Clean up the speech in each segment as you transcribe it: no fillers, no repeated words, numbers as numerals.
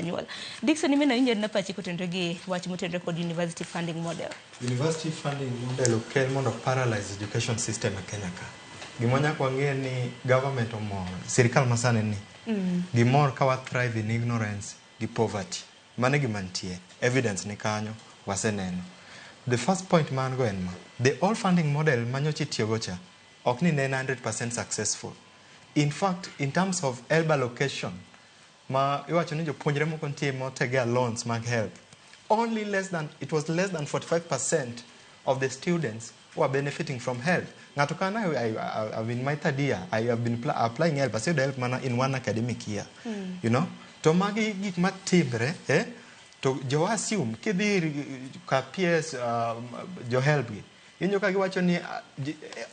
janyuol. Dickson, imeno winjo na pachi kotenore gi wach motenore kod university funding model. University funding model okel mondo paralyze education system e Kenya ka. Gima nyaka wang'e ni government omor, sirikal masani ni gimor ka wa thrive in ignorance gi poverty. Mano e gima nitie. Evidence ni kanyo, waseneno. The first point ma an go en ma. The old funding model manyocha itiyogo cha, ok ni ne en 100% successful. In fact, in terms of HELB allocation, ma iwacho ni jopuonjre moko nitie motegea loans mag HELB, only less than, it was less than 45% of the students who are benefiting from HELB. Ng'ato ka an I'm in my third year, I have been applying HELB, aseyudo HELB mana in one academic year. To magi gik matimre, eh? To jo assume kidhi ir ka PS jo HELB gi, inyo ka giwacho ni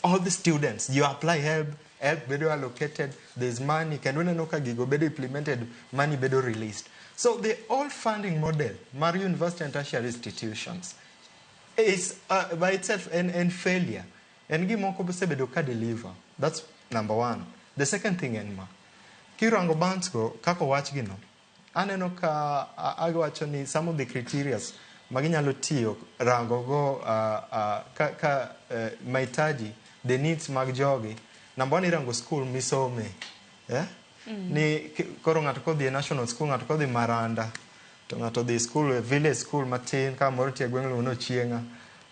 all the students, you apply HELB, HELB bedo allocated, there's money, kendo ineno ka gigo bedo implemented, money bedo released. So the old funding model mar university and tertiary institutions is by itself an failure. En gimoko osebedo ka deliver. That's number one. The second thing en ma. Kirango bands go, kaka owach gino, aneno ka awacho ni some of the criteria ma ginyalo tiyo rango go ka mahitaji, the needs mag jogi. Number one, irango school misome. Yeah? Ni koro ng'ato kodhi e national school, ng'ato kodhi Maranda, to ng'ato dhi school, village school matin, ka moro nitie e gweng' luongo ni Ochieng'a.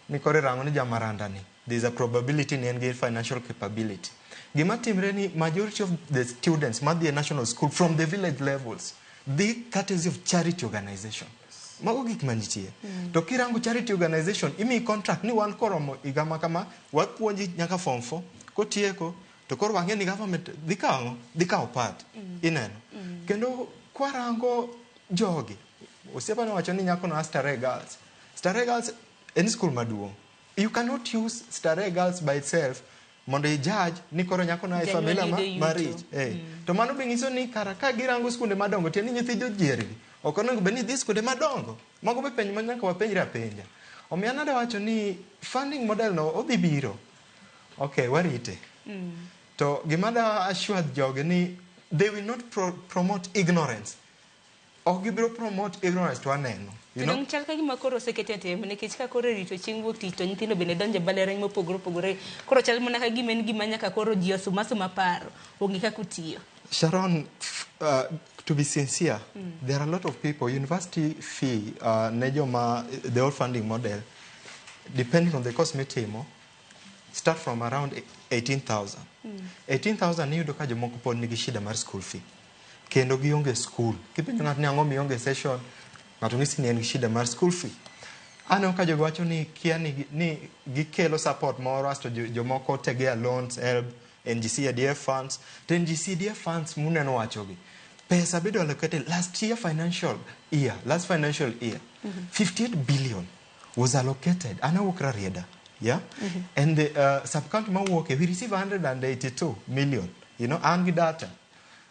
Ni koro irango ni jamaranda ni, there is a probability ni en gi financial capability. Gima timre ni majority of the students madhi e national school from the village levels dhi courtesy of charity organization. Mago gik manitie. To kirango charity organization, imiyi contract ni wan koromo higa ma kama, wapuonji nyaka form 4, kotieko, to koro wang'e ni government dhi kawo ang'o? Dhi kawo part. Ineno. Kendo kwarango jogi, osiepa nowacho ni nyako no a Starehe Girls. Starehe Girls en school maduong'. You cannot use Starehe Girls by itself mondo i judge ni koro nyako no a e Janyuol familia ma, yudo yuto. marich. Eh. To mano be nyiso ni kara ka girango skunde madongo, tiende ni nyithi jodhier gi ok onego bed ni dhi skunde madongo. Mago be penj ma nyaka wapenjre apenja. Omiyo an adwa wacho ni funding model no odhi biro. Okay, warite. To gima da assure jogi ni they will not promote ignorance. Ok gibiro promote ignorance to waneno. You know? Dong chal ka gima koro osekete tem nikech ka koro irito chieng' wuok tich to nyithindo bende donjo e mbalariany mopogore opogore. Koro chal mana ka gima en gima nyaka koro ji osum asuma paro. Onge kaka otiyo. Sharon, to be sincere, there are a lot of people, university fee, ne joma, the old funding model, depending on the course mitimo, start from around 18,000. 18,000 iyudo ka jomoko pod nigi shida mar school fee. Kendo gionge school. Kipenjo ng'ato ni ang'o mionge session, ng'ato nyisi ni en gi shida mar school fee. Aneno ka jogi wacho ni kia ni gikelo support moro asto jomoko tegea loans, HELB, NGCDF funds. To NGCDF funds muneno wachogi, pesa bedo allocated last year financial year, last financial year, 58 billion was allocated. An awuok Rarieda, yeah? And the sub-county mawuoke, we receive 182 million. An gi data.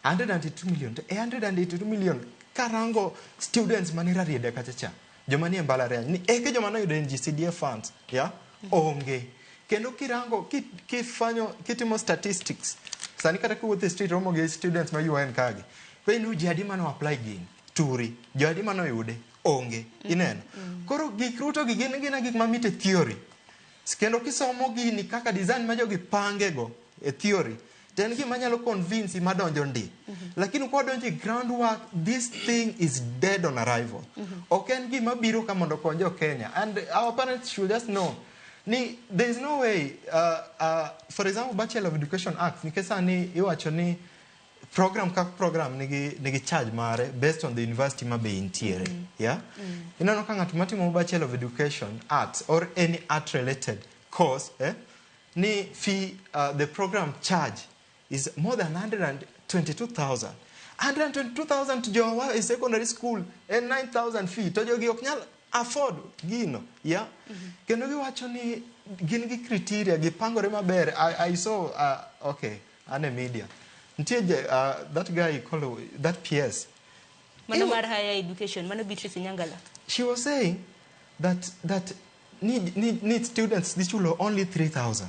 182 million. To 182 million, karango students mani Rarieda kacha cha, joma nie mbalariany, ni eke joma noyudo NGCDF funds, yeah? Onge. Kendo kirango, kifanyo, kitimo statistics, sani kata kiwuotho e street romo gi students ma UN kagi, penjo ji adi mano apply gini, turi, jo adi mano yude, onge, ineno. Koro gik Ruto gi gin gina gik mamit e theory. Kendo kisomo gini kaka design ma jogi pange go e theory, to en gima nyalo convince madonjo ndi. Lakini kwadonjo e groundwork, this thing is dead on arrival. Ok en gima biro ka mondo okony jo Kenya. And our parents should just know ni there is no way, for example, Bachelor of Education Act, nikech sani iwacho ni program ka program nigi charge mare based on the university ma be intiere. Yeah? Ineno ka ng'at matimo Bachelor of Education Arts or any art related course, ni fee, the program charge is more than 122,000. 122,000 to jowa e secondary school en 9,000 fee to jogi ok nyal afford gino, yeah? Kendo giwacho ni gin gi criteria, gipangore maber. I saw, okay, an e media. Nitie that guy called, that PS. Mano mar higher education, mano Beatrice Inyangala. She was saying that need students dhi chulo only 3,000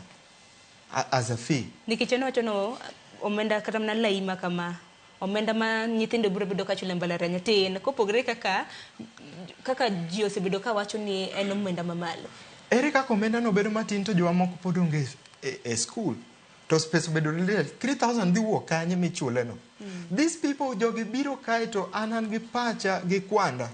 as a fee. Nikech en wacho no omenda kata mana lai ma kama Omenda ma nyithindo biro bedo ka chulo e mbalariany tin kopogre kaka ji osebedo ka wacho ni en omenda mamalo. Ere kaka omenda no bedo matin to jowa moko pod onge e school to pesa obedo related 3000 dhi wuok kanye michule no? These people, jogi biro kae to an gi pacha gi kwanda.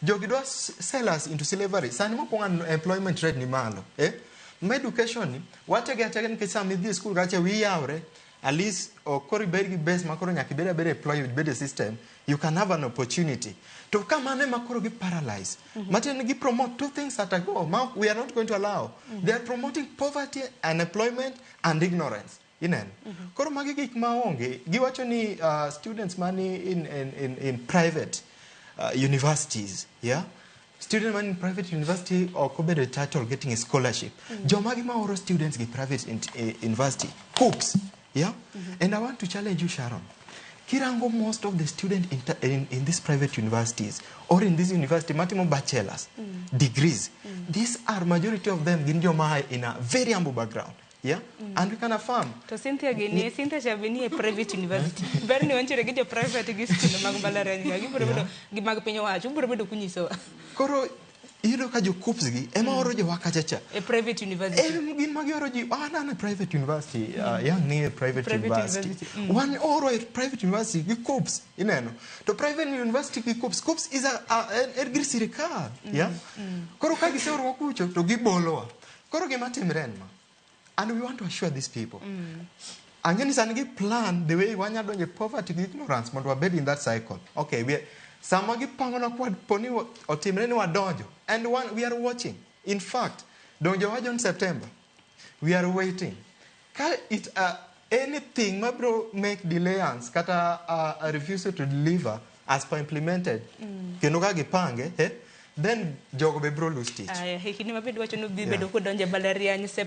Jogi dwa sell us into slavery. Sani mokwongo employment rate ni malo, eh? Ma education ni watege atega nikech sama idhi e school kacha wiyi yawre, at least ok koro ibed gi base ma koro nyaka ibed abeda employed, ibed e system, you can have an opportunity. To ka mano ema koro gi paralyze, matiende ni gi promote two things at a go ma we are not going to allow. They are promoting poverty, unemployment and ignorance. Ineno, koro magi gik maonge. Giwacho ni students mani in private universities, yeah, student man in private university ok obedo entitled getting a scholarship. Joma gi maoro students gi private university, KUCCPS, yeah. And I want to challenge you, Sharon. Kirango most of the students in these private universities or in this university matimo bachelors degrees, these are majority of them gin joma in a very humble background, yeah, and we can affirm. To Cynthia gini, Cynthia cha be ni e private university. Ber ni wantiere gi jo private gi skunde mag mbalariany ka gibiro bedo gi mag piny owacho ubiro bedo kunyisowa. Koro iyudo ka jo KUCCPS gi ema oro jowa kacha cha e private university. Gin ma gioro ji. An e private university, yang ni e private Private university. University. Wan oro e private university gi KUCCPS. Ineno, to private university gi KUCCPS, KUCCPS is a en gir sirikal, yeah. Koro ka giseorowa kucho to gibolowa. Koro gima timre en ma, and we want to assure these people, ang'e ni sani gi plan the way wanya donjo e poverty gi ignorance mondo wabed in that cycle. Okay, sama gipangonwa kwa poni otimre ni wadonjo and one, we are watching. In fact, donjo wajo in September, we are waiting ka it anything mabro make delayance kata a refusal to deliver as per implemented kendo ka gipange, eh, then jogo be bro lose tich. Aya, e kinde mabed wacho ni udhi bedo kudonjo e mbalariany.